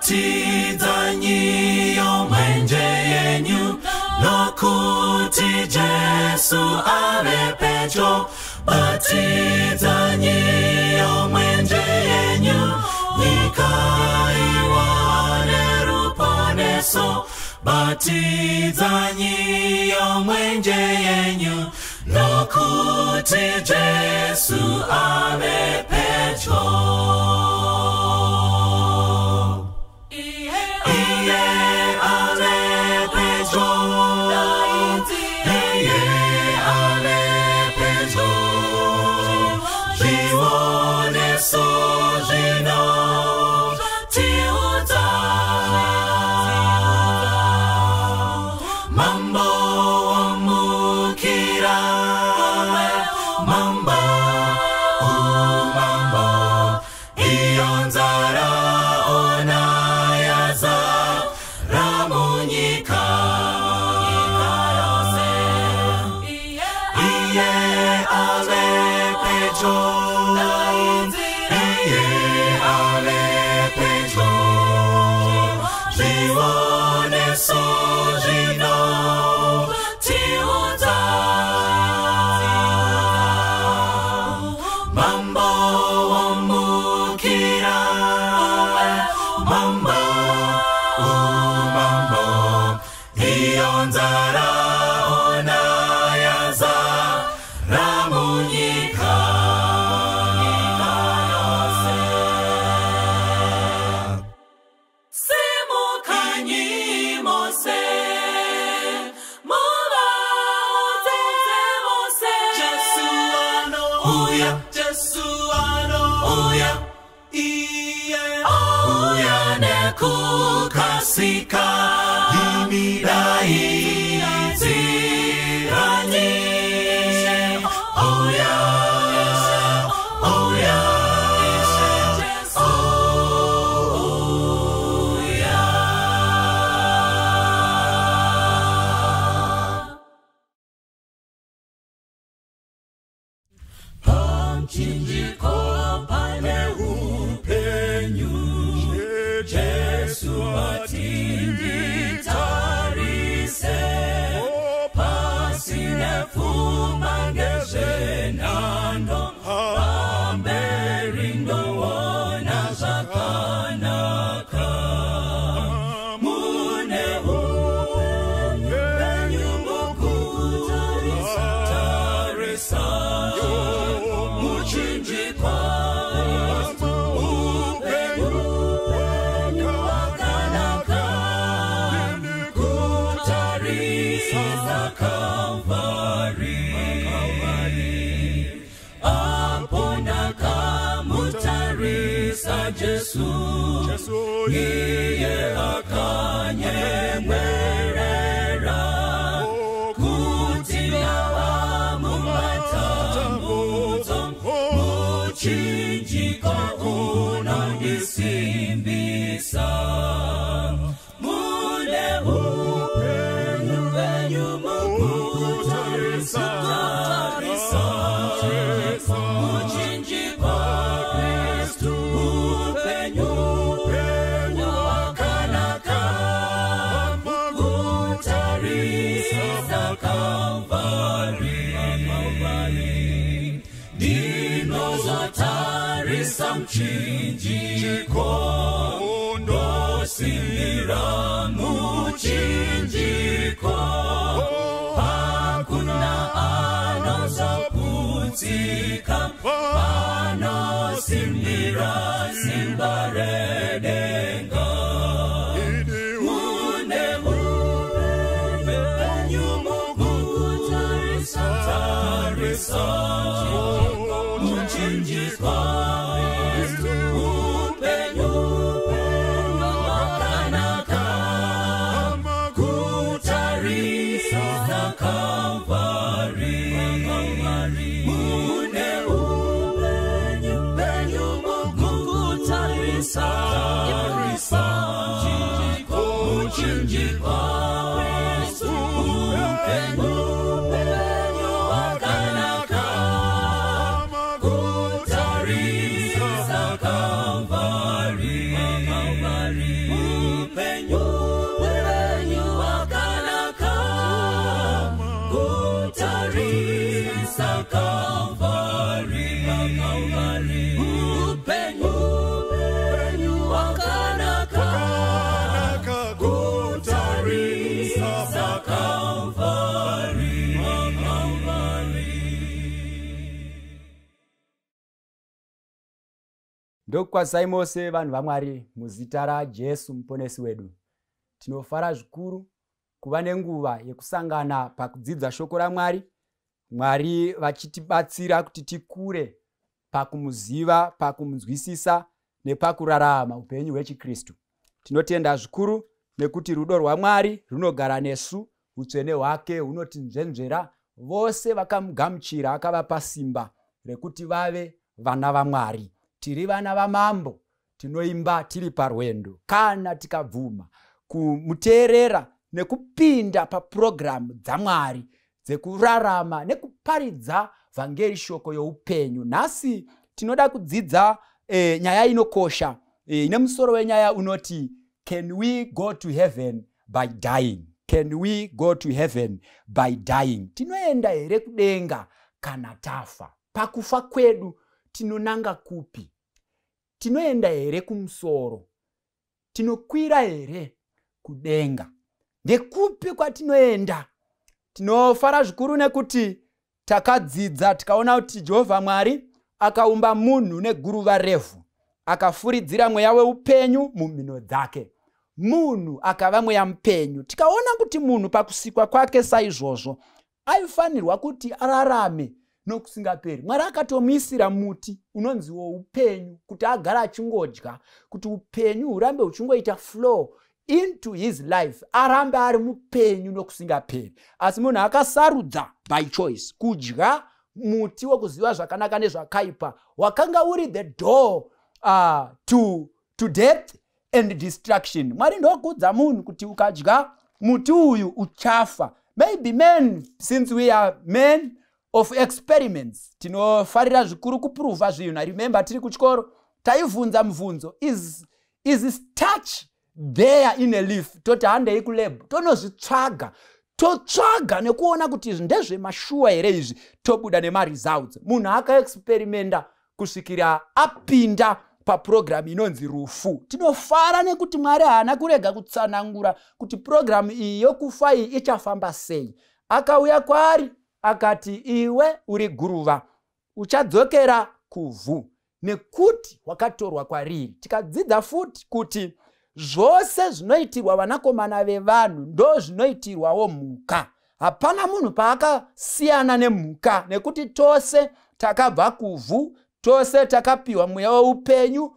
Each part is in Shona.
Batidzanyiyo mwenje yenyu, nokuti Jesu ave pedyo. Batidzanyiyo mwenje yenyu, nyika iwane ruponeso. Batidzanyiyo mwenje yenyu, nokuti Jesu ave pedyo. Iye ave pedyo, iye ave pedyo, zvioneso zvinotiudza. Mambo womukira, mambo, umambo, iyo nzara ona yazara munyika. Iye ave pedyo, iye ave pedyo, zvioneso zvinotiudza. Mambo womukira, mambo, umambo, iyo nzara ona yazara munyika. Simukanyi mose, muvaudze vose, Jesu anouya, Jesu anouya, iye ouya nekukasika. Imi daidziranyi, ouya, ouya, ouya. Pamchinjiko pane upenyu, Jesu atinditarise, pasine pfuma ngezvenhando, pamberi ndoona zvakanaka. Mune upenyu mukutarisa, tarisa, muchinjikwa, upenyu wakanaka, kutarisa Kalvari. Apo ndakamutarisa Jesu, iye akanyemwerera, kuti ndava mumatambudzo, muchinjiko unondisimbisa. Mune upenyu venyu mukutarisa, tarisa, muchinjikwa, Kristu upenyu wakanaka, kutarisa Kalvari. Ndinozotarisa muchinjiko, ndosimbira muchinjiko, hakuna anozoputsika, panosimbira simba redenga. Mune upenyu mukutarisa, tarisa, muchinjikwa, upenyu wakanaka, kutarisa Kalvari. Mune upenyu mukutarisa, Ndokukwazisai mose vanhu vaMwari muzita raJesu Muponesi wedu. Tinofara zvikuru kuva nenguva yekusangana pakudzidza shoko raMwari, Mwari vachitibatsira kuti tikure pakumuziva, pakumunzwisisa nepakurarama upenyu hwechiKristu. Tinotenda zvikuru nekuti rudo rwaMwari runogara nesu, utsvene hwake hunotinzvenzvera. Vose vakamugamuchira akavapa simba rekuti vave vana vaMwari. Tiri vana vamambo, tinoimba tiri parwendo kana tikabvuma kumuteerera nekupinda papurogiramu dzaMwari dzekurarama nekuparidza vhangeri, shoko youpenyu. Nhasi tinoda kudzidza nyaya inokosha ine musoro wenyaya unoti, "Can we go to heaven by dying?" Can we go to heaven by dying? Tinoenda here kudenga kana tafa? Pakufa kwedu tinonanga kupi? Tinoenda here kumusoro? Tinokwira here kudenga? Ndekupi kwatinoenda? Tinofara zvikuru nekuti takadzidza tikaona kuti Jehovha Mwari akaumba munhu neguruva revhu, akafuridzira mweya weupenyu mumhino dzake, munhu akava mweya mupenyu. Tikaona kuti munhu pakusikwa kwake saizvozvo aifanirwa kuti ararame nokusingaperi. Mwari akatomuisira muti unonzi woupenyu kuti agare achingodya, kuti upenyu hurambe huchingoita flow into his life, arambe ari mupenyu nokusingaperi. Asi munhu akasarudza by choice kudya muti wekuziva zvakanaka nezvakaipa, wakanga uri the door to death and destruction. Mwari ndokuudza munhu kuti ukadya muti uyu uchafa. Maybe men, since we are men of experiments, tinofarira zvikuru kupuruvha zvinhu. I remember tiri kuchikoro taibvunza mubvunzo, Is starch there in a leaf?" Toti handei kulab tonozvitsvaga, totsvaga nekuona kuti izvi ndezvemashuwa here izvi, tobuda nemaresults. Munhu akaexperimenda kusvikira apinda papurogiramu inonzi rufu. Tinofara nekuti Mwari haana kurega kutsanangura kuti purogiramu iyi yokufa iyi ichafamba sei. Akauya kwaari akati, "Iwe uri guruva, uchadzokera kuvhu nekuti wakatorwa kwariri." Tikadzidza futi kuti zvose zvinoitirwa vanakomana vevanhu ndo zvinoitirwawo mhuka. Hapana munhu paakasiyana nemhuka, nekuti tose takabva kuvhu, tose takapiwa mweya weupenyu.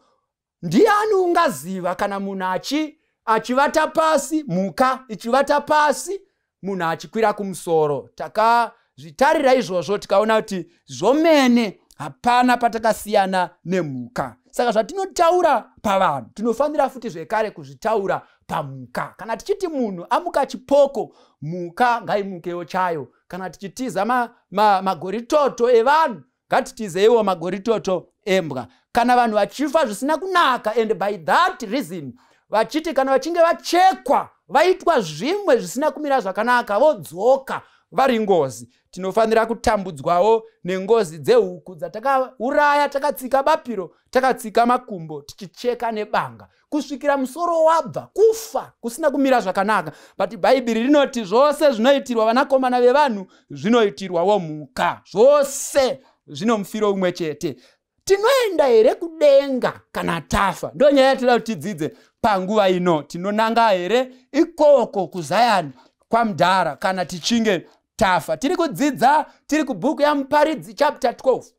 Ndiani ungaziva kana munhu achivata pasi, mhuka ichivata pasi, munhu achikwira kumusoro? Takazvitarira izvozvo tikaona kuti zvomene hapana patakasiyana nemhuka. Saka zvatinotaura pavanhu tinofanira futi zvekare kuzvitaura pamhuka. Kana tichiti munhu amuka chipoko, mhuka ngaimukewo chayo. Kana tichitiza magoritoto ma, ma evanhu, ngatitizeiwo magoritoto embwa. Kana vanhu vachifa zvisina kunaka, and by that reason vachiti kana vachinge vachekwa, vaitwa zvimwe zvisina kumira zvakanaka, vodzoka vari ngozi, tinofanira kutambudzwawo nengozi dzehuku dzatakauraya takatsika bapiro, takatsika makumbo, tichicheka nebanga kusvikira musoro wabva, kufa kusina kumira zvakanaka. But Bhaibheri rinoti zvose zvinoitirwa vanakomana vevanhu zvinoitirwawo mhuka, zvose zvino mufiro umwe chete. Tinoenda here kudenga kana tafa? Ndo nyaya yatinoda kuti tidzidze panguva ino. Tinonanga here ikoko kuZayani kwamudhara kana tichinge tafa? Tiri kudzidza tiri kubhuku yaMuparidzi, chapter 12,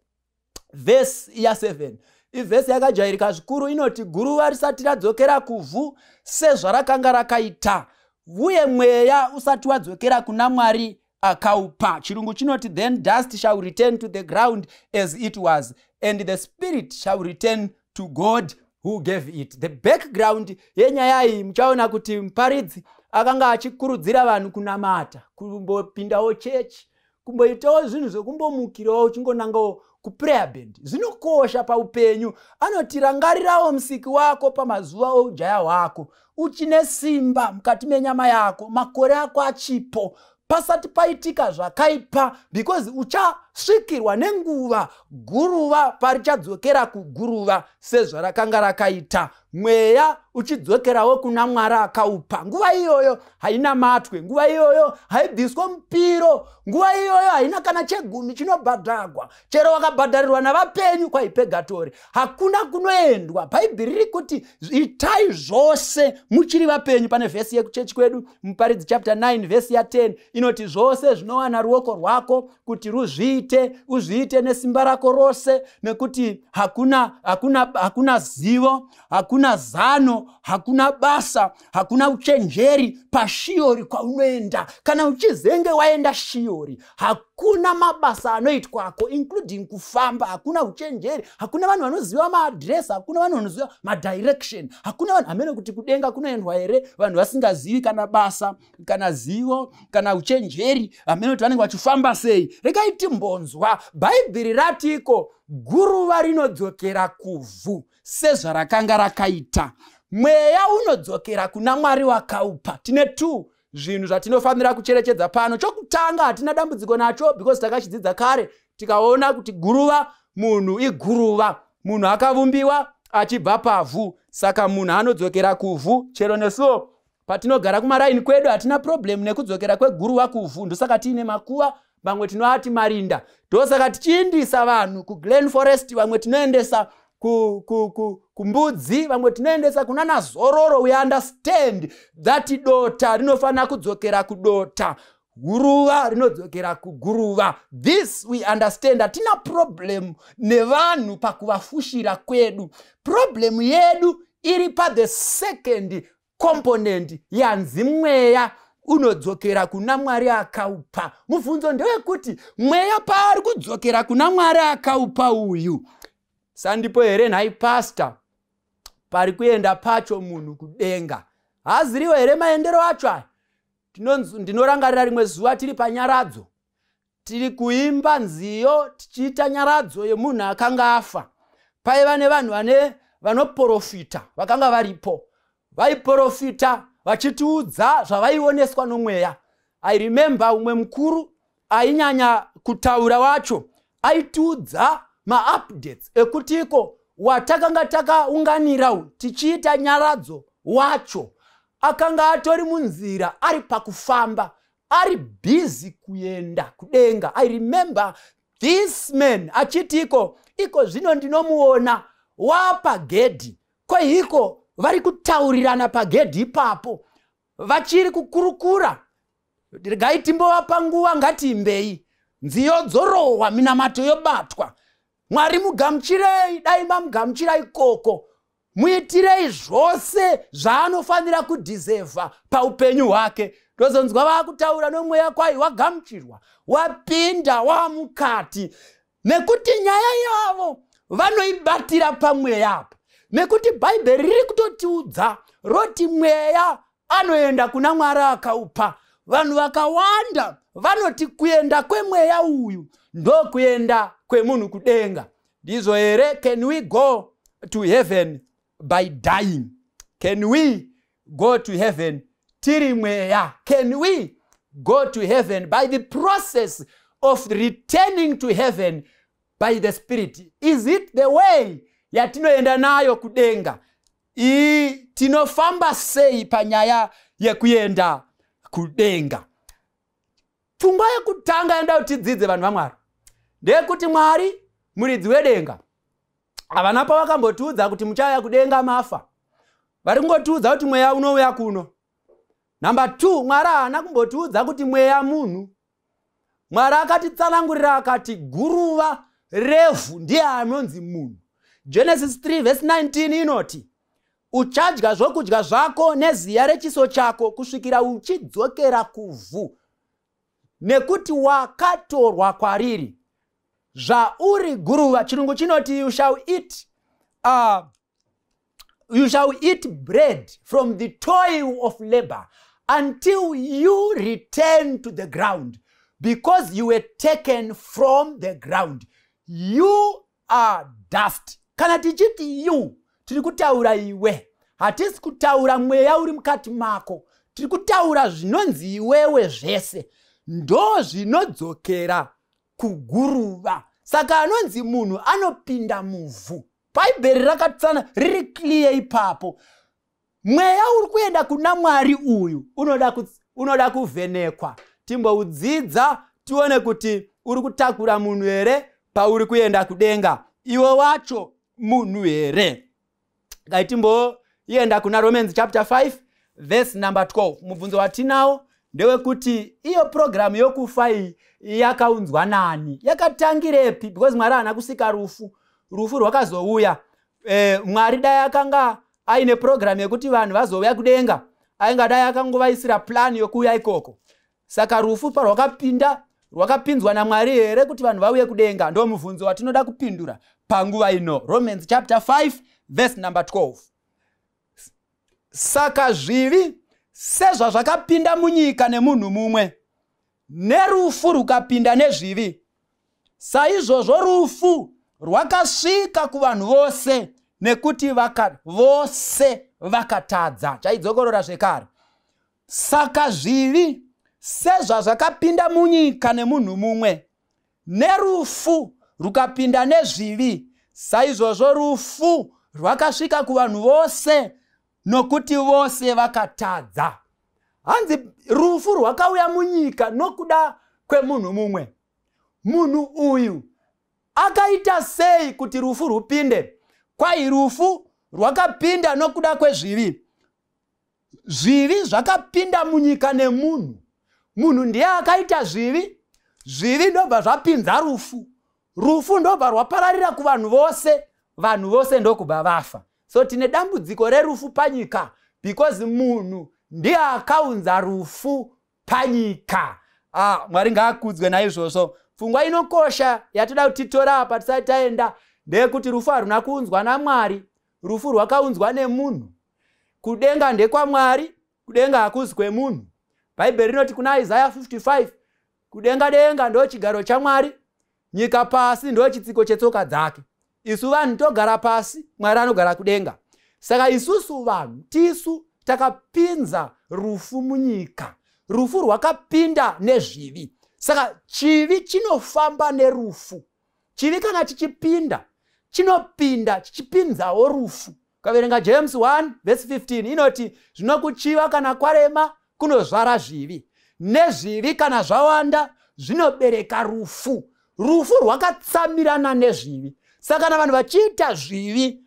vhesi ya7. Ivhesi yakajairika zvikuru, inoti, "Guruva risati radzokera kuvhu sezvarakanga rakaita, uye mweya usati wadzokera kuna Mwari akaupa." Chirungu chinoti, "Then dust shall return to the ground as it was, and the spirit shall return to God who gave it." The background yenyaya iyi, muchaona kuti Muparidzi akanga achikurudzira vanhu kunamata, kumbopindawo chechi, kumboitawo zvinhu zvekumbomukirawo uchingonangawo kuprayer band. Zvinokosha paupenyu. Anoti, "Rangarirawo Musiki wako pamazuva oujaya hwako, uchine simba mukati menyama yako, makore ako achipo, pasati paitika zvakaipa," because ucha Uchasvikirwa nenguva guruva parichadzokera kuguruva sezvarakanga rakaita, mweya uchidzokerawo kuna Mwari akaupa. Nguva iyoyo haina matwe, nguva iyoyo haibviswa mupiro, nguva iyoyo haina kana chegumi chinobhadhagwa. Chero wakabhadharirwa navapenyu kwaipegatori, hakuna kunoendwa. Bhaibheri riri kuti itai zvose muchiri vapenyu. Pane vhesi yekuchechi kwedu, Muparidzi chapter 9 vhesi ya10, inoti zvose zvinowana ruoko rwako kuti ruzviite, uzviite nesimba rako rose, nekuti hakuna, hakuna, hakuna zivo, hakuna zano, hakuna basa, hakuna uchenjeri paShiyori kwaunoenda. Kana uchizenge waenda Shiyori, hakuna mabasa anoitwako, including kufamba. Hakuna uchenjeri, hakuna vanhu vanoziva maadhiresi, hakuna vanhu vanoziva madirection, hakuna vanhu hamene kuti kudenga kunoendwa here vanhu vasingazivi kana basa, kana zivo, kana uchenjeri. Hamene kuti vanenge vachifamba sei. Regai timbonzwa Bhaibheri ratiko: guruva rinodzokera kuvhu sezvarakanga rakaita, mweya unodzokera kuna Mwari wakaupa. Tine two zvinhu zvatinofanira kucherechedza pano. Chokutanga hatina dambudziko nacho because takachidzidza kare, tikaona kuti guruva, munhu iguruva, munhu akavumbiwa achibva pavhu, saka munhu anodzokera kuvhu. Chero nesuwo patinogara kumaraini kwedu hatina problem nekudzokera kweguruva kuvhu. Ndosaka tiine makuva, vamwe tinoati marinda. Ndosaka tichiindisa vanhu kuGlen Forest, vamwe tinoendesa kuMbudzi, vamwe tinoendesa kuna naZororo. We understand that dota rinofanira kudzokera kudota, guruva rinodzokera kuguruva. This we understand. Hatina problem nevanhu pakuvafushira kwedu. Problem yedu iri pathe second component, yanzi mweya unodzokera kuna Mwari akaupa. Mubvunzo ndewekuti mweya paari kudzokera kuna Mwari akaupa uyu, sandipo here nhai pasta pari kuenda pacho munhu kudenga? Haaziriwo here maendero acho aya? Ndinorangarira rimwe zuva tiri panyaradzo, tiri kuimba nziyo, tichiita nyaradzo yemunhu akanga afa. Paiva nevanhu vane vanoprofita vakanga varipo, vaiprofita vachitiudza zvavaioneswa nomweya. I remember umwe mukuru ainyanya kutaura wacho aitiudza maupdates ekutiko watakanga takaunganira tichiita nyaradzo wacho akanga atori munzira, ari pakufamba, ari busy kuenda kudenga. I remember this man achiti iko zvino ndinomuona wapagedhi. Kweiko vari kutaurirana pagedhi ipapo, vachiri kukurukura. Regai timbovapa nguva, ngatiimbei nziyo dzorohwa, minamato yobatwa. Mwari mugamuchirei, dai mamugamuchira ikoko, muitirei zvose zvaanofanira kudhizevha paupenyu hwake. Tozonzwa vaakutaura nomweya kwai wagamuchirwa, wapinda, wamukati, nekuti nyaya yavo vanoibatira pamweya apa, nekuti Bhaibheri riri kutotiudza roti mweya anoenda kuna Mwari akaupa. Vanhu vakawanda vanoti kuenda kwemweya uyu ndokuenda kwemunhu kudenga. Ndizvo here? Can we go to heaven by dying? Can we go to heaven tiri mweya? Can we go to heaven by the process of returning to heaven by the spirit? Is it the way yatinoenda nayo kudenga iyi? Tinofamba sei panyaya yekuenda kudenga? Pfungwa yekutanga yanda kuti tidzidze, vanhu vaMwari, ndeyekuti Mwari muridzi wedenga havana pavakambotiudza kuti muchauya kudenga mafa. Vari kungotiudza kuti mweya unouya kuno. Number 2, Mwari haana kumbotiudza kuti mweya munhu. Mwari akatitsanangurira akati guruva revhu ndiye anonzi munhu. Genesis 3 vhesi 19 inoti, "Uchadya zvokudya zvako neziya rechiso chako kusvikira uchidzokera kuvhu, nekuti wakatorwa kwariri, zvauri guruva." Chirungu chinoti you shall eat bread from the toil of labor until you return to the ground, because you were taken from the ground. You are dust. Kana tichiti you, tiri kutaura iwe, hatisi kutaura mweya uri mukati mako. Tiri kutaura zvinonzi iwewe zvese ndo zvinodzokera. Kuguruva. Saka anonzi munhu anopinda muvhu. Bhaibheri rakatsana riri clear ipapo. Mweya uri kuenda kuna Mwari uyu unoda kuvhenekwa, timboudzidza tione kuti uri kutakura munhu here pauri kuenda kudenga. Iwe wacho munhu here? Ngaitimboenda kuna Romans chapter 5 verse number 12. Mubvunzo watinawo ndewekuti iyo purogiramu yokufa iyi yakaunzwa nani, yakatangirepi? Because Mwari haana kusika rufu, rufu rwakazouya. Mwari dai akanga aine purogiramu yekuti vanhu vazouya kudenga, aingadai akangovaisira plani yokuuya ikoko. Saka rufu parwakapinda, rwakapinzwa naMwari here kuti vanhu vauye kudenga? Ndo mubvunzo watinoda kupindura panguva ino. Romans chapter 5 verse number 12. Saka zvivi sezvazvakapinda munyika nemunhu mumwe, nerufu rukapinda nezvivi, saizvozvo rufu rwakasvika kuvanhu vose nekuti vose vakatadza. Chaidzokorora zvekare. Saka zvivi sezvazvakapinda munyika nemunhu mumwe, nerufu rukapinda nezvivi, saizvozvo rufu rwakasvika kuvanhu vose nokuti vose vakatadza. Hanzi rufu rwakauya munyika nokuda kwemunhu mumwe. Munhu uyu akaita sei kuti rufu rupinde? Kwai rufu rwakapinda nokuda kwezvivi. Zvivi zvakapinda munyika nemunhu. Munhu ndiye akaita zvivi, zvivi ndobva zvapinza rufu, rufu ndobva rwapararira kuvanhu vose, vanhu vose ndokubva vafa. So tine dambudziko rerufu panyika because munhu ndiye akaunza rufu panyika. Mwari ngaakudzwe. Naizvozvo pfungwa inokosha yatoda kuti titora apa tisati taenda ndeyekuti rufu haruna kuunzwa naMwari, rufu rwakaunzwa nemunhu. Kudenga ndekwaMwari, kudenga hakuzi kwemunhu. Bhaibheri rinoti kuna Isaya 55, kudenga denga ndo chigaro chaMwari, nyika pasi ndo chitsiko chetsoka dzake. Isu vanhu togara pasi, Mwari anogara kudenga. Saka isusu vanhu tisu takapinza rufu munyika. Rufu rwakapinda nezvivi. Saka chivi chinofamba nerufu. Chivi kana chichipinda, chinopinda chichipinzawo rufu. Ukaverenga James 1 vhesi 15 inoti, zvinokuchiva kana kwarema kunozvara zvivi, nezvivi kana zvawanda zvinobereka rufu. Rufu rwakatsamirana nezvivi. Saka kana vanhu vachiita zvivi,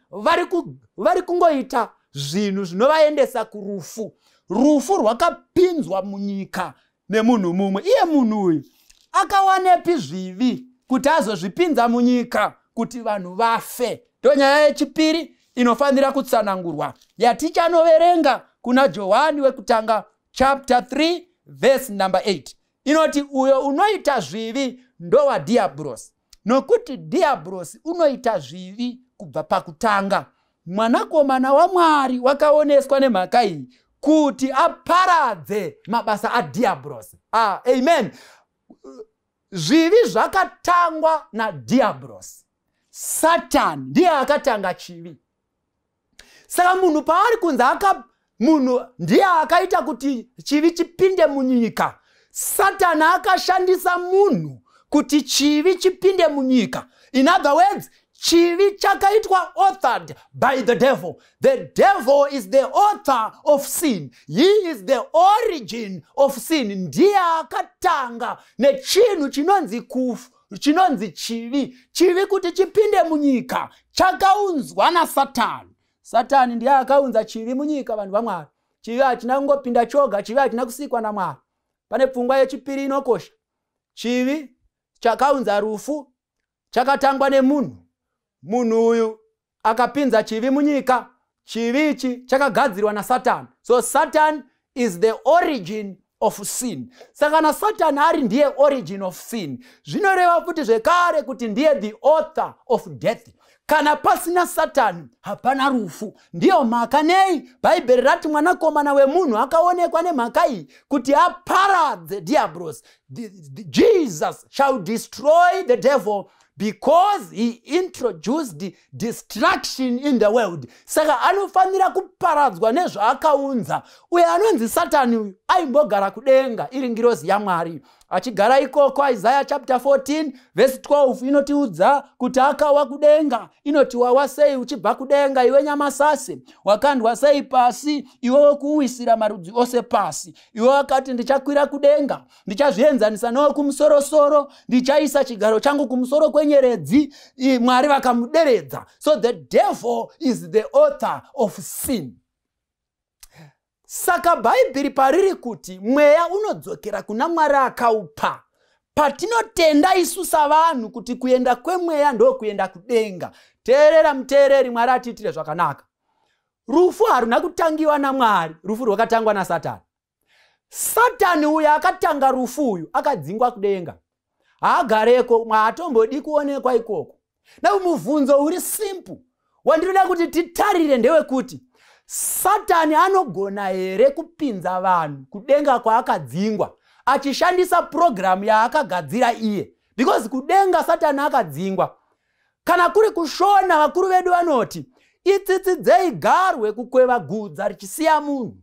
vari kungoita zvinhu zvinovaendesa kurufu. Rufu rwakapinzwa munyika nemunhu mumwe. Iye munhu uyu akawanepi zvivi kuti azozvipinza munyika kuti vanhu vafe? Ndo nyaya yechipiri inofanira kutsanangurwa yatichanoverenga kuna Johani wekutanga chapter 3 verse number 8. Inoti, uyo unoita zvivi ndowadhiabhurosi, nokuti Dhiabhurosi unoita zvivi kubva pakutanga. Mwanakomana waMwari wakaoneswa nemhaka iyi kuti aparadze mabasa adhiabhurosi. Amen. Zvivi zvakatangwa nadhiabhurosi. Satani ndiye akatanga chivi. Saka munhu paari kunzi munhu ndiye akaita kuti chivi chipinde munyika, Satani akashandisa munhu kuti chivi chipinde munyika. In other words, chivi chakaitwa authored by the devil. The devil is the author of sin. He is the origin of sin. Ndiye akatanga nechinhu chinonzi kufu, chinonzi chivi. Chivi kuti chipinde munyika chakaunzwa naSatani. Satani ndiye akaunza chivi munyika. Vanhu vaMwari, chivi hachina kungopinda choga, chivi hachina kusikwa naMwari. Pane pfungwa yechipiri inokosha. Chivi chakaunza rufu chakatangwa nemunhu. Munhu uyu akapinza chivi munyika. Chivi ichi chakagadzirwa naSatani. So Satan is the origin of sin. Saka kana Satani ari ndiye origin of sin, zvinoreva futi zvekare kuti ndiye the author of death. Kana pasina Satani, hapana rufu. Ndiyo mhaka nei Bhaibheri rati mwanakomana wemunhu akaonekwa nemhaka iyi kuti aparadze dhiabhurosi. Jesus shall destroy the devil because he introduced destruction in the world. Saka anofanira kuparadzwa nezvaakaunza. Uye anonzi Satani uyu aimbogara kudenga iri ngirozi yaMwari. Achigara ikoko, Isaiah chapter 14 verse 12 inotiudza kuti akawa kudenga. Inoti, "Wawa sei uchibva kudenga, iwe nyamasase! Wakandwa sei pasi, iwe wekuwisira marudzi ose pasi! Iwe wakati, 'Ndichakwira kudenga, ndichazvienzanisa nowekumusorosoro, ndichaisa chigaro changu kumusoro kwenyeredzi.'" Mwari vakamuderedza. So the devil is the author of sin. Saka Bhaibheri pariri kuti mweya unodzokera kuna Mwari akaupa, patinotenda isu savanhu kuti kuenda kwemweya ndokuenda kudenga. Teerera, muteereri, Mwari atiitire zvakanaka. Rufu haruna kutangiwa naMwari, rufu rwakatangwa naSatani. Satani uyo akatanga rufu uyu akadzingwa kudenga, haagareko, haatombodi kuonekwa ikoko. Nau mubvunzo uri simple wandinoda kuti titarire ndewekuti, Satani anogona here kupinza vanhu kudenga kwaakadzingwa achishandisa purogiramu yaakagadzira iye? Because kudenga Satani akadzingwa. Kana kuri kuShona, vakuru vedu vanoti, "Itsitsi dzei garwe kukweva gudza richisiya munhu?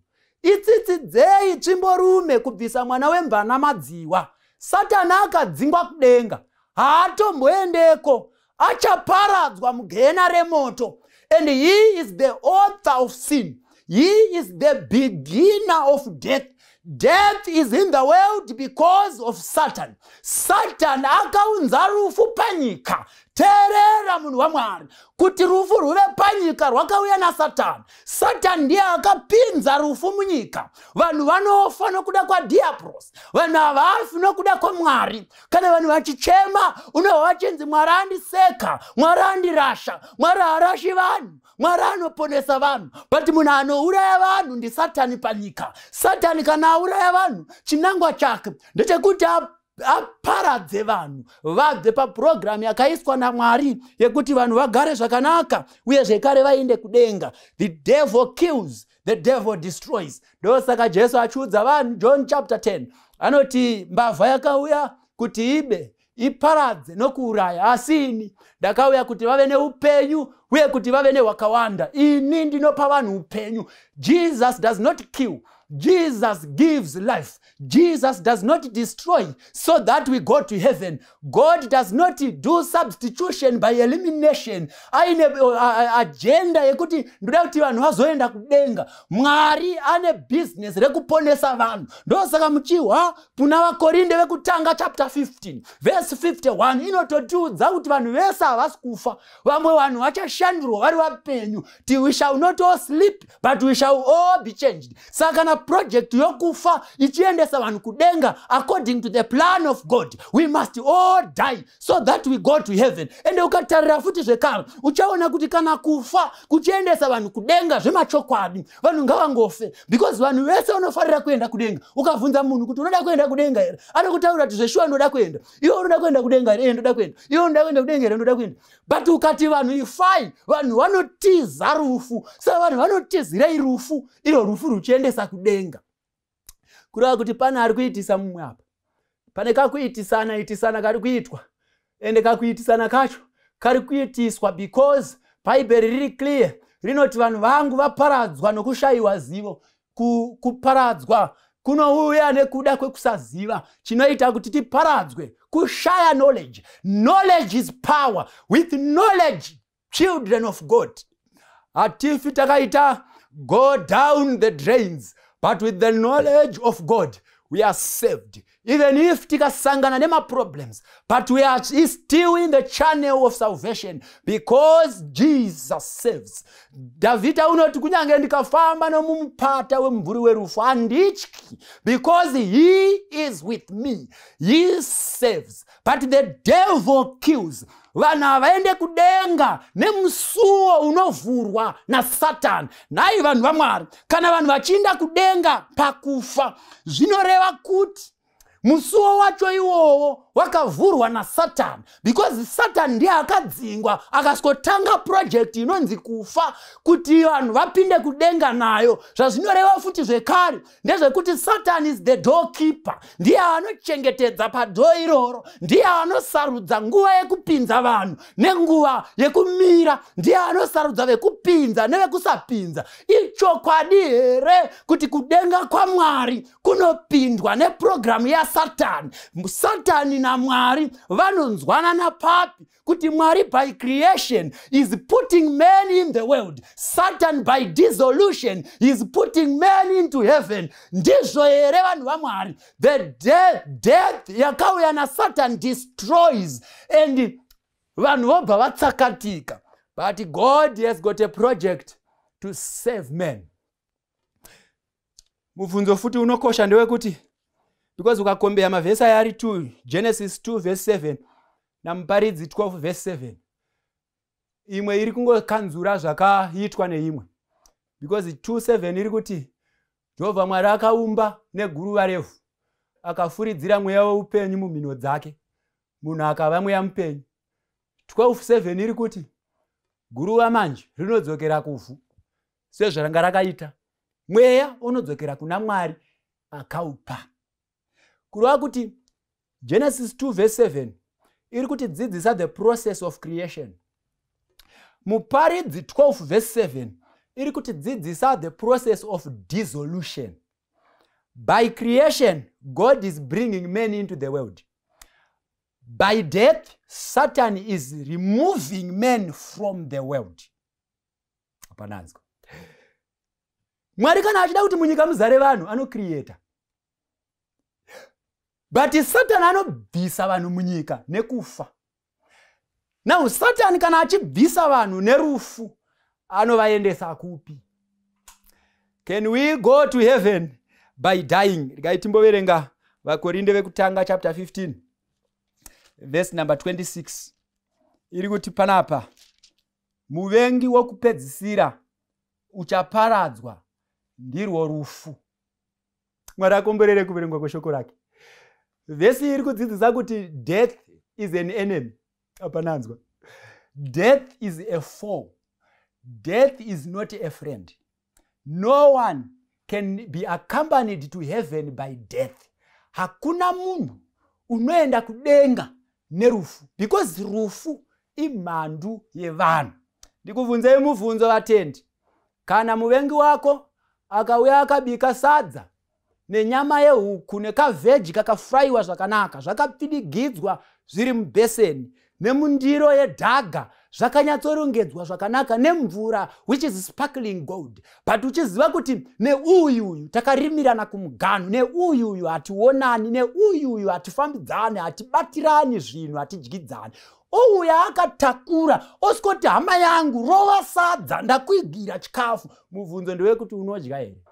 Itsitsi dzei tsvimborume kubvisa mwana wemvana madziwa?" Satani akadzingwa kudenga, haatomboendeko, achaparadzwa mugehena remoto. And he is the author of sin, he is the beginner of death. Death is in the world because of Satan. Satan akaunza rufu panyika. Teerera, munhu waMwari, kuti rufu rwuve panyika rwakauya naSatani. Satani ndiye akapinza rufu munyika. Vanhu vanofa nokuda kwadhiabros, vanhu havafi nokuda kwaMwari. Kana vanhu vachichema, unobva vachinzi, "Mwari andiseka, Mwari andirasha." Mwari haarashi vanhu, Mwari anoponesa vanhu. But munhu anouraya vanhu ndiSatani panyika. Satani kana auraya vanhu, chinangwa chake ndechekuti aparadze vanhu vabve papurogiramu yakaiswa naMwari yekuti vanhu vagare zvakanaka uye zvekare vaende kudenga. The devil kills, the devil destroys. Ndosaka Jesu achiudza vanhu, John chapter 10, anoti, "Mbavha yakauya kuti ibe, iparadze nokuuraya, asi ini ndakauya kuti vave neupenyu uye kuti vave nehwakawanda. Ini ndinopa vanhu upenyu." Jesus does not kill, Jesus gives life. Jesus does not destroy so that we go to heaven. God does not do substitution by elimination aine agenda yekuti ndoda kuti vanhu vazoenda kudenga. Mwari ane bhizinesi rekuponesa vanhu. Ndosaka muchihwa kuna Vakorinde vekutanga chapter 15 verse 51, inototiudza kuti vanhu vese havasi kufa, vamwe vanhu vachashandurwa vari vapenyu. Ti we shall not all sleep, but we shall all be changed. Saka kana project yokufa ichiendesa vanhu kudenga, according to the plan of God, we must all die so that we go to heaven. Ende ukatarira futi zvekare, uchaona kuti kana kufa kuchiendesa vanhu kudenga zvemachokwadi, vanhu ngavangofe, because vanhu vese vanofarira kuenda kudenga. Ukabvunza munhu kuti, "Unoda kuenda kudenga here?" anokutaura kuti, "Zveshuwa, ndoda kuenda." "Iwe unoda kuenda kudenga here?" "Ndoda kuenda." "Iwe unoda kuenda kudenga here?" "Ndoda kuenda." But ukati vanhu ifai, vanhu vanotiza rufu. Saka vanhu vanotizirei rufu, iro rufu ruchiendesa kudenga? Kureva kuti pane ari kuitisa mumwe apa, pane kakuitisana itisana kari kuitwa. Ende kakuitisana kacho kari kuitiswa because Bhaibheri riri clear, rinoti vanhu vangu vaparadzwa nokushayiwa zivo. Kuparadzwa kunouya nekuda kwekusaziva. Chinoita kuti tiparadzwe kushaya knowledge. Knowledge is power. With knowledge, children of God, hatifi takaita go down the drains, but with the knowledge of God we are saved. Even if tikasangana nemaproblems, but we are still in the channel of salvation because Jesus saves. Dhavhidha unoti, "Kunyange ndikafamba nomumupata wemumvuri werufu, handityi, because he is with me." He saves, but the devil kills. Vanhu havaende kudenga nemusuwo unovhurwa naSatani. Nhai vanhu vaMwari, kana vanhu vachiinda kudenga pakufa, zvinoreva kuti musuwo wacho iwowo wakavhurwa naSatani, because Satani ndiye akadzingwa akasvikotanga project inonzi kufa kuti vanhu vapinde kudenga nayo. Zvazvinoreva futi zvekare ndezvekuti Satan is the doorkeeper, ndiye anochengetedza padoor iroro, ndiye anosarudza nguva yekupinza vanhu nenguva yekumira, ndiye anosarudza vekupinza nevekusapinza. Ichokwadi here kuti kudenga kwaMwari kunopindwa nepurogiramu yaSatani? Satani naMwari vanonzwanana papi kuti Mwari by creation is putting man in the world, Satan by dissolution is putting man into heaven? Ndizvo here, vanhu vaMwari? The death yakauya naSatan destroys and vanhu vobva vatsakatika, but God has got a project to save man. Mubvunzo futi unokosha ndewekuti, because ukacompare mavhesi aya ari 2, Genesis 2 verse 7 naMuparidzi 12 verse 7, imwe iri kungokanzura zvakaitwa neimwe, because 2:7 iri kuti Jehovha Mwari akaumba neguruva revhu, akafuridzira mweya weupenyu mumhino dzake, munhu akava mweya mupenyu. 12:7 iri kuti guruva manje rinodzokera kuvhu sezvaranga rakaita, mweya unodzokera kuna Mwari akaupa. Kureva kuti Genesis 2 verse 7 iri kutidzidzisa the process of creation, Muparidzi 12 verse 7 iri kutidzidzisa the process of dissolution. By creation, God is bringing men into the world. By death, Satan is removing men from the world. Hapananzwa. Mwari kana achida kuti munyika muzare vanhu, anocreata, but Satani anobvisa vanhu munyika nekufa. Now Satani kana achibvisa vanhu nerufu, anovaendesa kupi? Can we go to heaven by dying? Regai timboverenga Vakorinde vekutanga chapter 15 verse number 26. Iri kuti panapa muvengi wokupedzisira uchaparadzwa ndirwo rufu. Mwari akomborere kuverengwa kweshoko rake. Vhesi iri kudzidzisa kuti death is an enemy. Apananzwa. Death is a foe. Death is not a friend. No one can be accompanied to heaven by death. Hakuna munhu unoenda kudenga nerufu, because rufu imhandu yevanhu. Ndikubvunzei mubvunzo, vatendi. Kana muvengi wako akauya akabika sadza nenyama yehuku nekaveggie kakafurayiwa zvakanaka, zvakapfidigidzwa zviri mubheseni nemundiro yedhaga, zvakanyatsorongedzwa zvakanaka, nemvura which is sparkling gold, but uchiziva kuti neuyuyu takarimirana kumuganhu, neuyuyu hationani, neuyuyu hatifambidzani, hatibatirani zvinhu, hatidyidzani, ouya akatakura osikoti, "Hama yangu, rova sadza, ndakuigira chikafu." Mubvunzo ndewekuti unodya here?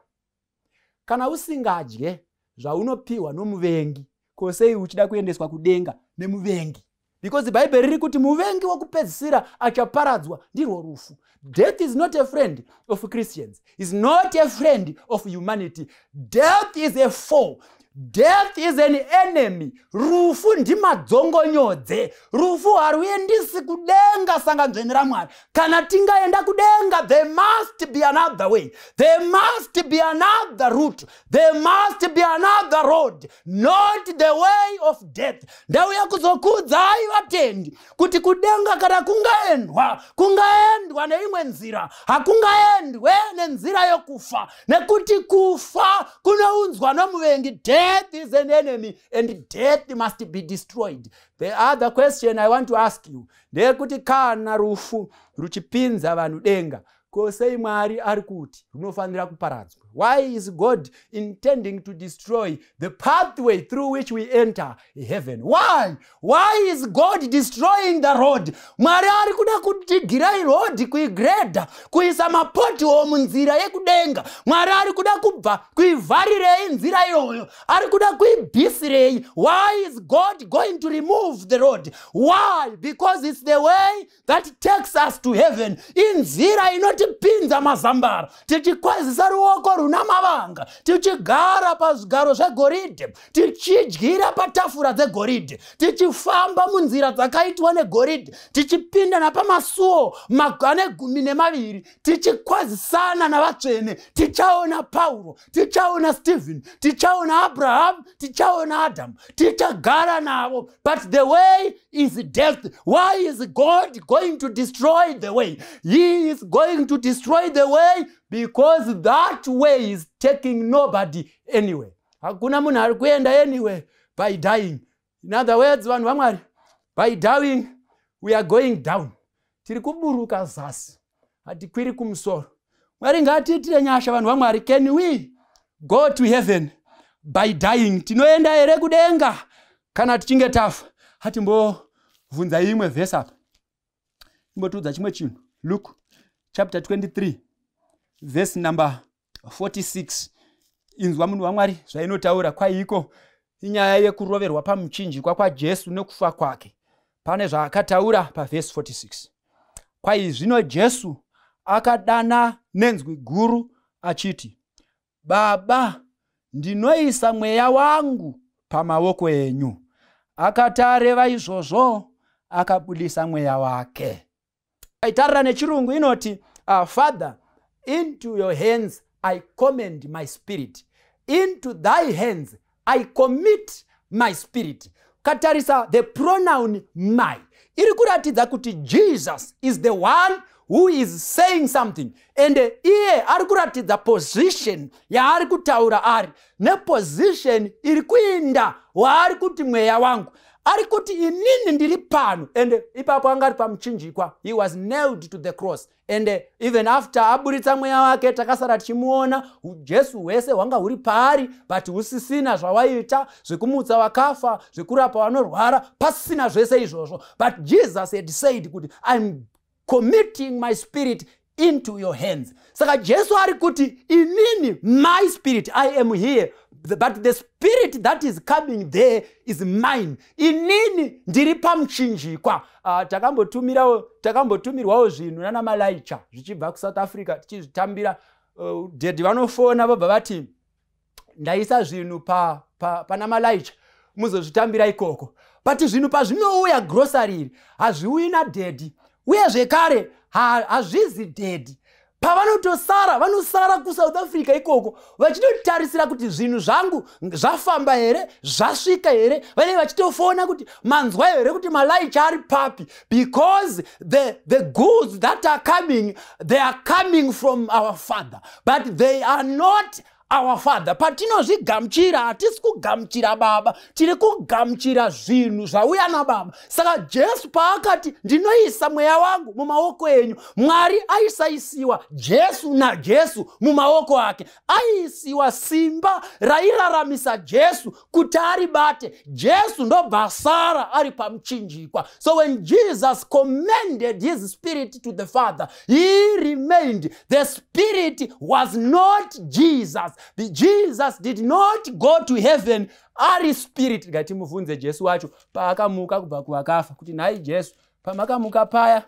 Kana usingadye zvaunopiwa nomuvengi, ko sei uchida kuendeswa kudenga nemuvengi? Because Bhaibheri riri kuti muvengi wokupedzisira achaparadzwa ndirwo rufu. Death is not a friend of Christians, is not a friend of humanity. Death is a foe. Death is an enemy. Rufu ndimadzongonyodze. Rufu haruendisi kudenga, sanganzvene raMwari. Kana tingaenda kudenga, there must be another way, there must be another route, there must be another road, not the way of death. Ndauya kuzokuudzai, vatendi, kuti kudenga kana kungaendwa, kungaendwa neimwe nzira. Hakungaendwe nenzira yokufa, nekuti kufa kunounzwa nomuvengi. Death is an enemy and death must be destroyed. The other question I want to ask you ndeyekuti kana rufu ruchipinza vanhu denga, ko sei Mwari ari kuti runofanira kuparadzwa? Why is God intending to destroy the pathway through which we enter heaven? Why is God destroying the road? Mwari ari kuda kutigirai road, kuigredha, kuisa mapothole munzira yekudenga. Mwari ari kuda kubva kuivharirei nzira iyoyo? Ari kuda kuibvisirei? Why is God going to remove the road? Why? Because it's the way that takes us to heaven. Inzira inotiunzira. Vachatipinza mazambara, tichikwazisa ruoko runa mavanga, tichigara pazvigaro zvegoridhe, tichidyira patafura dzegoridhe, tichifamba munzira dzakaitwa negoridhe, tichipinda napamasuo ane 12, tichikwazisana navatsvene. Tichaona Pauro, tichaona Stephen, tichaona Abraham, tichaona Adam, tichagara navo. But the way is death. Why is God going to destroy the way? He is going to destroy the way because that way is taking nobody anywhere. Hakuna munhu ari kuenda anywhere by dying. In other words, vanhu vaMwari, by dying we are going down. Tiri kuburuka zasi, hatikwiri kumusoro. Mwari ngatiitire nyasha, vanhu vaMwari. Can we go to heaven by dying? Tinoenda here kudenga kana tichinge tafa? Hatimbobvunza imwe vhesi apa, imbotiudza chimwe chinhu. Luke chapter 23 verse number 46. Inzwa, munhu waMwari, zvainotaura. Kwaiko inyaya yekuroverwa pamuchinjikwa kwaJesu nekufa kwake. Pane zvaakataura pavhesi 46. Kwai zvino Jesu akadana nenzwi guru achiti, "Baba, ndinoisa mweya wangu pamaoko enyu." Akati areva izvozvo, akabudisa mweya wake. Aitarira nechirungu inoti, "Father, into your hands I commend my spirit. Into thy hands I commit my spirit." Katarisa, the pronoun "my" iri kuratidza kuti Jesus is the one who is saying something, and iye ari kuratidza position yaari kutaura ari, neposition iri kuinda waari kuti mweya wangu. Ari kuti, "Inini ndiri pano." And ipapo anga ari pamuchinjikwa. He was nailed to the cross, and even after aburitsa mweya wake, takasara tichimuona. Jesu hwese hwanga huri paari, but husisina zvawaiita zvekumutsa vakafa, zvekurapa vanorwara, pasisina zvese izvozvo. But Jesus had said kuti, "I'm committing my spirit into your hands." Saka Jesu ari kuti, "Inini, my spirit, I am here, but the spirit that is coming there is mine. Inini ndiri pamuchinjikwa." Takambotumirwawo zvinhu nana malaicha zvichibva kuSouth Africa, tichizvitambira. Daddy vanofona, vobva vati, "Ndaisa zvinhu pana malaicha, muzozvitambira ikoko." But zvinhu pazvinouya, grocery iri hazviuyi nadaddy, uye zvekare hazvizi daddy. Pavanotosara, vanosara kuSouth Africa ikoko, vachitotarisira kuti zvinhu zvangu zvafamba here, zvasvika here. Vanenge vachitofona kuti, "Manzwa here kuti malaicha ari papi?" Because the goods that are coming, they are coming from our Father, but they are not our Father. Patinozvigamuchira, hatisi kugamuchira Baba, tiri kugamuchira zvinhu zvauya naBaba. Saka Jesu paakati, "Ndinoisa mweya wangu mumaoko enyu," Mwari aisaisiwa Jesu naJesu mumaoko ake. Aiisiwa simba rairaramisa Jesu kuti aribate. Jesu ndobva sara ari pamuchinjikwa. So when Jesus commended his spirit to the Father, he remained. The spirit was not Jesus. Jesus did not go to heaven ari spirit. Ngatimubvunze Jesu wacho paakamuka kubva kuvakafa kuti, "Nhai Jesu, pamakamuka paya,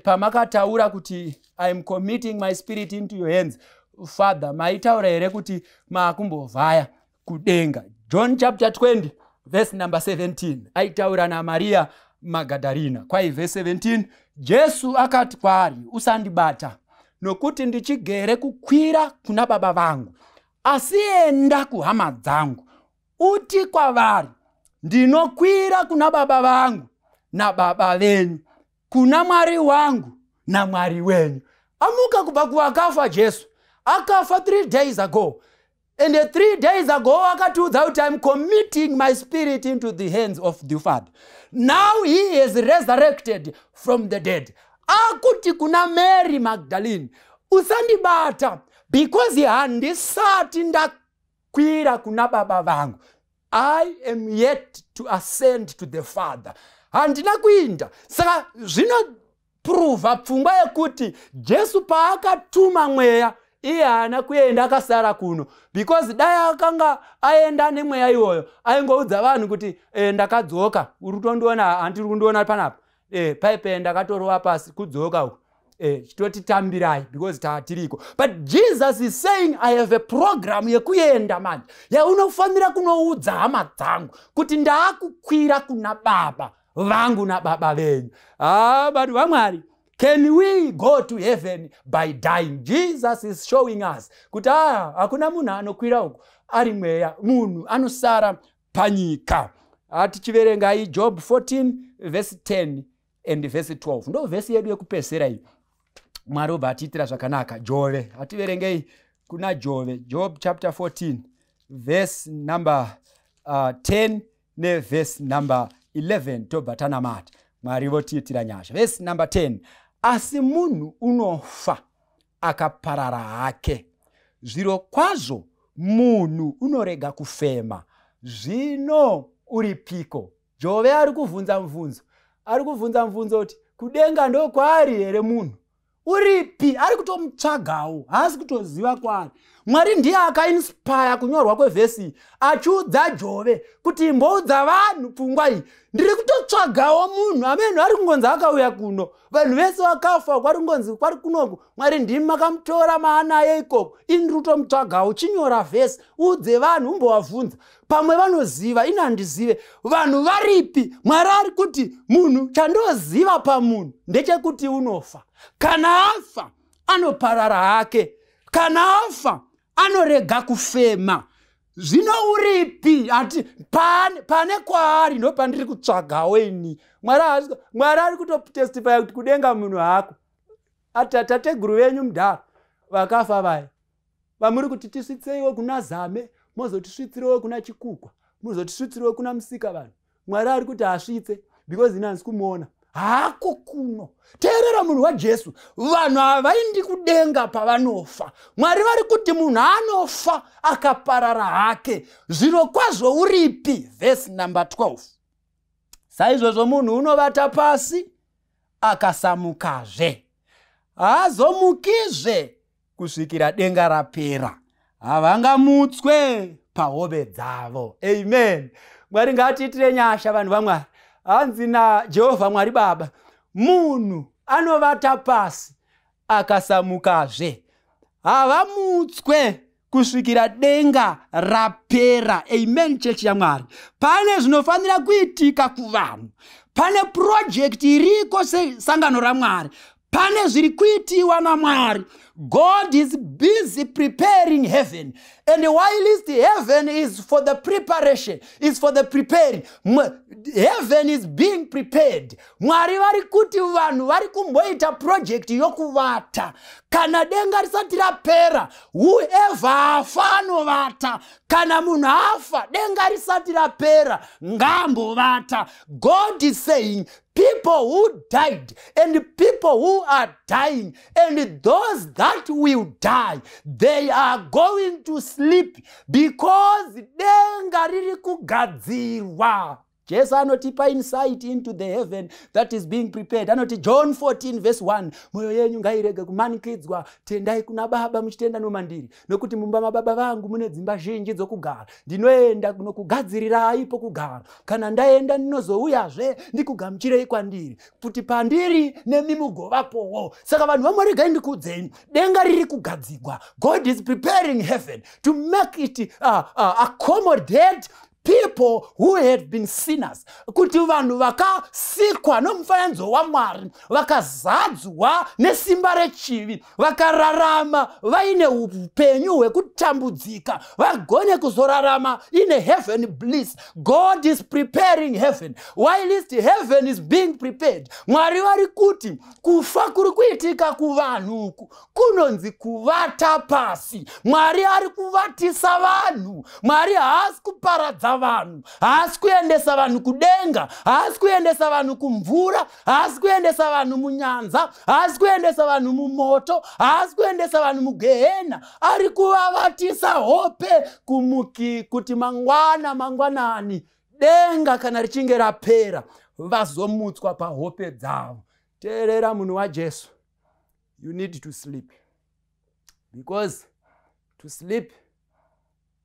pamakataura kuti, 'I am committing my spirit into your hands, Father,' maitaura here kuti maakumbovhaya kudenga?" John chapter 20 verse number 17. Aitaura naMariya Magadharina. Kwai verse 17, Jesu akati kwaari, "Usandibata, nokuti ndichigere kukwira kuna Baba vangu. Asi enda kuhama dzangu, uti kwavari, 'Ndinokwira kuna Baba vangu naBaba venyu, kuna Mwari wangu naMwari wenyu.'" Amuka kubva kuvakafa Jesu, akafa 3 days ago, and 3 days ago akatiudza kuti, "I'm committing my spirit into the hands of the Father." Now he is resurrected from the dead. Akuti kuna Mary Magdalene, "Usandibata, because handisati ndakwira kuna Baba vangu. I am yet to ascend to the Father. Handina kuinda." Saka zvinoprova pfungwa yekuti Jesu paakatuma mweya, iye haana kuenda, akasara kuno, because dai akanga aenda nemweya iwoyo, aingoudza vanhu kuti, "Ndakadzoka. Uri kutondiona, handiri kundiona panapa? Paipe ndakatorova pasi, kudzoka uku." Chitotitambirai because taatiriko. But Jesus is saying, "I have a program yekuenda manje yaunofanira kunoudza hama dzangu kuti ndaakukwira kuna Baba vangu nababa venyu." Ah, vanhu vaMwari, can we go to heaven by dying? Jesus is showing us kuti ah, hakuna munhu anokwira uku ari mweya. Munhu anosara panyika. Atichiverengai Job 14 verse 10 and verse 12. Ndo vhesi yedu yekupesera iyi. Mwari obva atiitira zvakanaka. Jove, hativerengei kuna Jove, Job chapter 14 verse number 10 neverse number 11. Tobva tanamata, Mwari votiitira nyasha. Verse number 10: "Asi munhu unofa akaparara hake. Zviro kwazvo munhu unorega kufema, zvino uripiko?" Jove ari kuvhunza mubvunzo, ari kuvhunza mubvunzo kuti kudenga ndokwaari here? Munhu uripi? Ari kutomutsvagawo, haasi kutoziva kwaari. Mwari ndiye akainspire kunyorwa kwevhesi, achiudza Jove kuti imboudza vanhu pfungwa iyi: ndiri kutotsvagawo munhu amenhu ari kungonzi akauya kuno. Vanhu vese vakafa, kwari kungonzi kwari kunoku. Mwari, ndimi makamutora maanaye ikoko. Ini ndiri kutomutsvagawo. Chinyora vhesi, udze vanhu, umbovabvunza, pamwe vanoziva. Ini handizive vanhu varipi. Mwari ari kuti munhu, chandoziva pamunhu ndechekuti unofa. Kana afa, anoparara hake. Kana afa, anorega kufema. Zvino uripi? Ati pane kwaari, ndo pandiri kutsvagawo ini. Mwari ari kutotestifya kuti kudenga munhu hako. Ati tateguru venyu mudhara vakafa vaya vamuri kuti tisvitseiwo kuna Zame, mozotisvitsirewo kuna Chikukwa, mozotisvitsirewo kuna Musika vanhu. Mwari ari kuti asvitse because ini handisi kumuona hako kuno. Teerera, munhu waJesu, vanhu havaindi kudenga pavanofa. Mwari vari kuti munhu anofa akaparara hake. Zviro kwazvo uripi? Vhesi number 12: "Saizvozvo munhu unovata pasi akasamukazve, haazomukizve kusvikira denga rapera. Havangamutswe pahove dzavo." Amen. Mwari ngaatiitire nyasha, vanhu vaMwari. Hanzi naJehovha Mwari Baba, munhu anovata pasi akasamukazve, havamutswe kusvikira denga rapera. Amen. Chechi yaMwari, pane zvinofanira kuitika kuvanhu. Pane project iriko sesangano raMwari. Pane zviri kuitiwa naMwari. God is busy preparing heaven, and whilst heaven is for the preparation, is for the preparing, heaven is being prepared, Mwari vari kuti vanhu vari kumboita project yokuvata. Kana denga risati rapera, whoever afa anovata. Kana munhu afa denga risati rapera, ngaambovata. God is saying people who died and people who are dying and those that will die, they are going to sleep because denga riri kugadzirwa. Jesu anotipa insight into the heaven that is being prepared. Anoti John 14 verse 1, "Mwoyo yenyu ngairege kumanikidzwa. Tendai kuna Baba, muchitenda nomandiri. Nokuti mumba mababa vangu mune dzimba zhinji dzokugara. Ndinoenda kunokugadzirirai pokugara. Kana ndaenda, ndinozouyazve ndikugamuchirei kwandiri, kuti pandiri nemi mugovapowo." Saka vanhu vaMwari, regai ndikuudzei, denga riri kugadzigwa. God is preparing heaven to make it accommodate people who had been sinners, kuti vanhu vakasikwa nomufananidzo waMwari vakazadzwa nesimba rechivi, vakararama vaine upenyu hwekutambudzika, vagone kuzorarama in a heaven bliss. God is preparing heaven. Whilst heaven is being prepared, Mwari vari kuti kufa kuri kuitika kuvanhu uku kunonzi kuvata pasi. Mwari ari kuvatisa vanhu. Mwari haasi kuparadza vanhu, haasi kuendesa vanhu kudenga, haasi kuendesa vanhu kumvura, haasi kuendesa vanhu munyanza, haasi kuendesa vanhu mumoto, haasi kuendesa vanhu mugehena. Ari kuvavatisa hope kumuki kuti mangwana mangwanani, denga kana richinge rapera, vazomutswa pahope dzavo. Teerera, munhu waJesu, you need to sleep because to sleep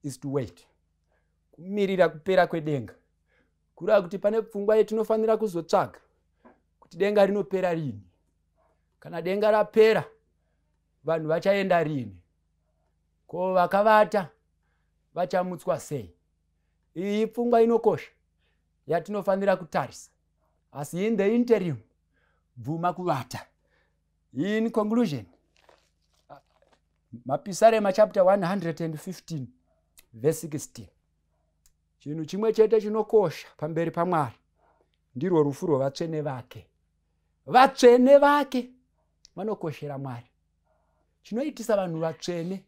is to wait, kumirira kupera kwedenga. Kureva kuti pane pfungwa yetinofanira kuzotsvaga kuti denga rinopera rini. Kana denga rapera, vanhu vachaenda rini? Ko vakavata vachamutswa sei? Iyi pfungwa inokosha yatinofanira kutarisa. Asi in the interim, bvuma kuvata. In conclusion, Mapisarema chapter 115 verse 16. Chinhu chimwe chete chinokosha pamberi paMwari ndirwo rufu rwevatsvene vake. Vatsvene vake vanokoshera Mwari. Chinoitisa vanhu vatsvene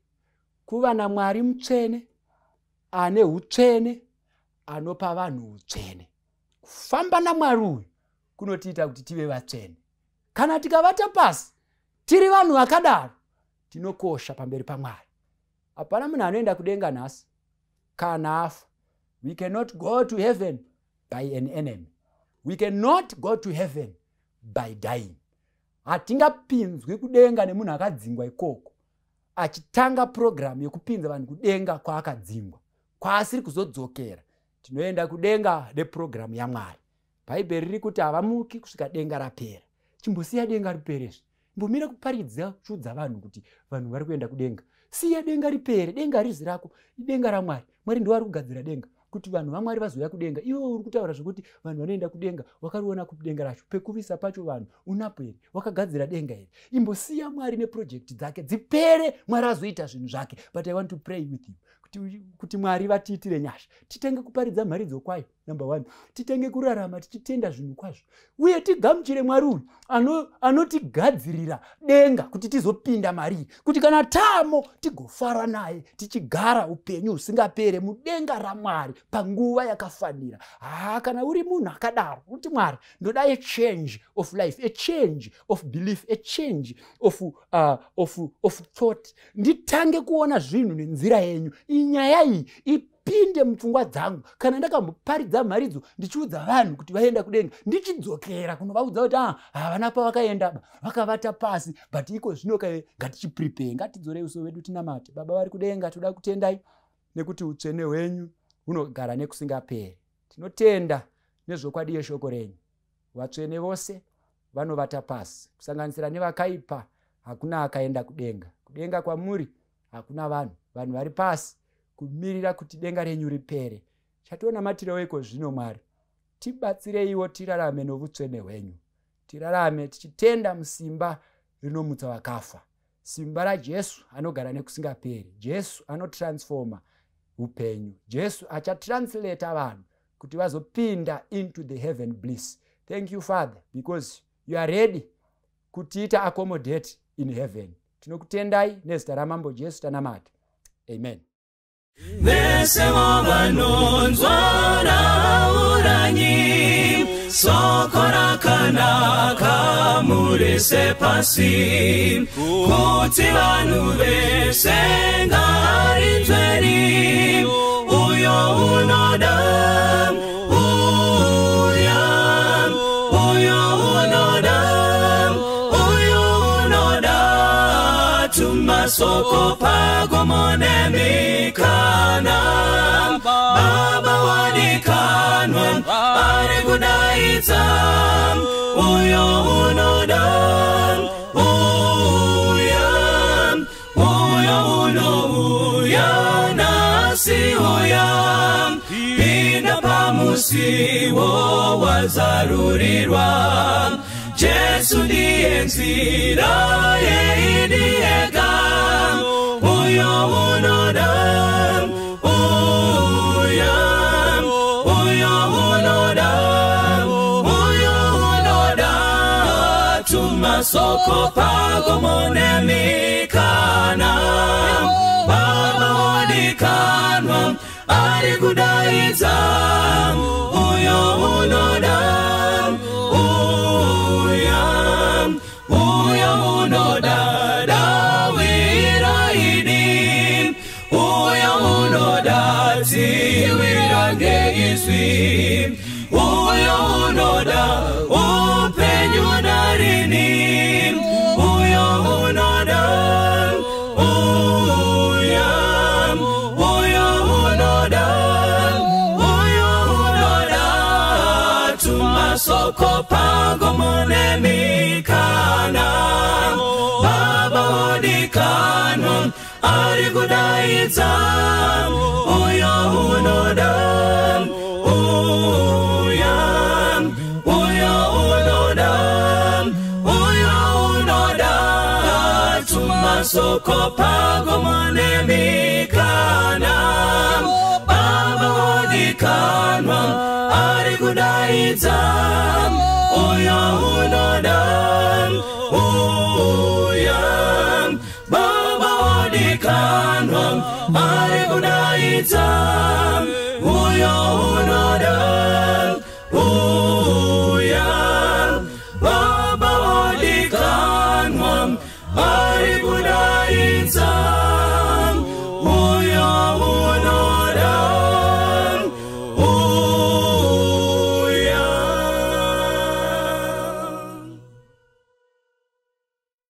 kuva naMwari mutsvene ane utsvene, anopa vanhu utsvene. Kufamba naMwari uyu kunotiita kuti tive vatsvene. Kana tikavata pasi tiri vanhu vakadaro, tinokosha pamberi paMwari. Hapana munhu anoenda kudenga nhasi kana afa. We cannot go to heaven by an enemy. We cannot go to heaven by dying. Hatingapinzwi kudenga nemunhu akadzingwa ikoko achitanga purogiramu yekupinza vanhu kudenga kwaakadzingwa, kwaasiri kuzodzokera. Tinoenda kudenga nepurogiramu yaMwari. Bhaibheri riri kuti havamuki kusvika denga rapera. Chimbosiya denga riperezve. Mbomira kuparidza kuudza vanhu kuti vanhu vari kuenda kudenga. Siya denga ripere. Denga harizi rako, idenga raMwari. Mwari ndiwo ari kugadzira denga kuti vanhu vaMwari vazouya kudenga. Iwe uri kutaura zvekuti vanhu vanoenda kudenga, wakariona kupi denga racho? Pekuvisa pacho vanhu unapo here? Wakagadzira denga here? Imbosiya Mwari neprojekti dzake dzipere, Mwari azoita zvinhu zvake. But I want to pray with you kuti Mwari vatiitire nyasha, titenge kuparidza mharidzo kwayo, number one, titenge kurarama tichitenda zvinhu kwazvo, uye tigamuchire Mwari uyu anotigadzirira denga kuti tizopinda mariri, kuti kana tamo tigofara naye tichigara upenyu husingapere mudenga raMwari panguva yakafanira. Haa, kana uri munhu akadaro kuti Mwari, ndoda a change of life, a change of belief, a change of thought, nditange kuona zvinhu nenzira yenyu, inyaya iyi ipinde mupfungwa dzangu. Kana ndakamboparidza mharidzo ndichiudza vanhu kuti vaenda kudenga, ndichidzokera kunovaudza kuti ah, havana pavakaenda, vakavata pasi. But iko zvino ngatichiprepare. Ngatidzorei uso wedu tinamate. Baba vari kudenga, toda kutendai nekuti utsvene hwenyu hunogara nekusingaperi. Tinotenda nezvokwadi yeshoko renyu. Vatsvene vose vanovata pasi, kusanganisira nevakaipa. Hakuna akaenda kudenga. Kudenga kwamuri hakuna vanhu. Vanhu vari pasi kumirira kuti denga renyu ripere. Chationamatirewo iko zvino, Mwari, tibatsireiwo tirarame novutsvene hwenyu, tirarame tichitenda musimba rinomutsa vakafa, simba raJesu anogara nekusingaperi, Jesu anotransforma upenyu, Jesu achatranslata vanhu kuti vazopinda into the heaven bliss. Thank you, Father, because you are ready kutiita accommodate in heaven. Tinokutendai nezita raMambo Jesu tanamata, amen. Vese vanonzwa, rauranyi soko rakanaka murise pasi, kuti vanhu vese ngarinzweri. Uyo unoda, uya. Uyo unoda, uyo unoda, tumasoko pagomo nemikana. Baba wadikanwa ari kudaidza. Uyo unoda, uya. Uyo unouya nasi, uya. Pinda pamusiwo wazarurirwa. Jesu ndiye nzira yeidiyega. Uyo unoda, uya. Uyo unoda, uyo unoda, tumasoko pagomo nemikana. Baba wadikanwa ari kudaidza. Uyo unoda, uya. Uyo unoda, dawira ini. Uyo unoda, tsiwira ngeizwi. Uyo unoda upenyu narini. Uyo unoda, uya. Uyo unoda, uyo unoda, tumasoko pagomo nemikana. Ari kudaidza uyo unoda, uya uyo unoda, uyo unoda. Tumasoko pako mune mikana, Baba wodikanwa ari kudaidza uyo unoda, uya Baba wodikanwa ari kudaidza.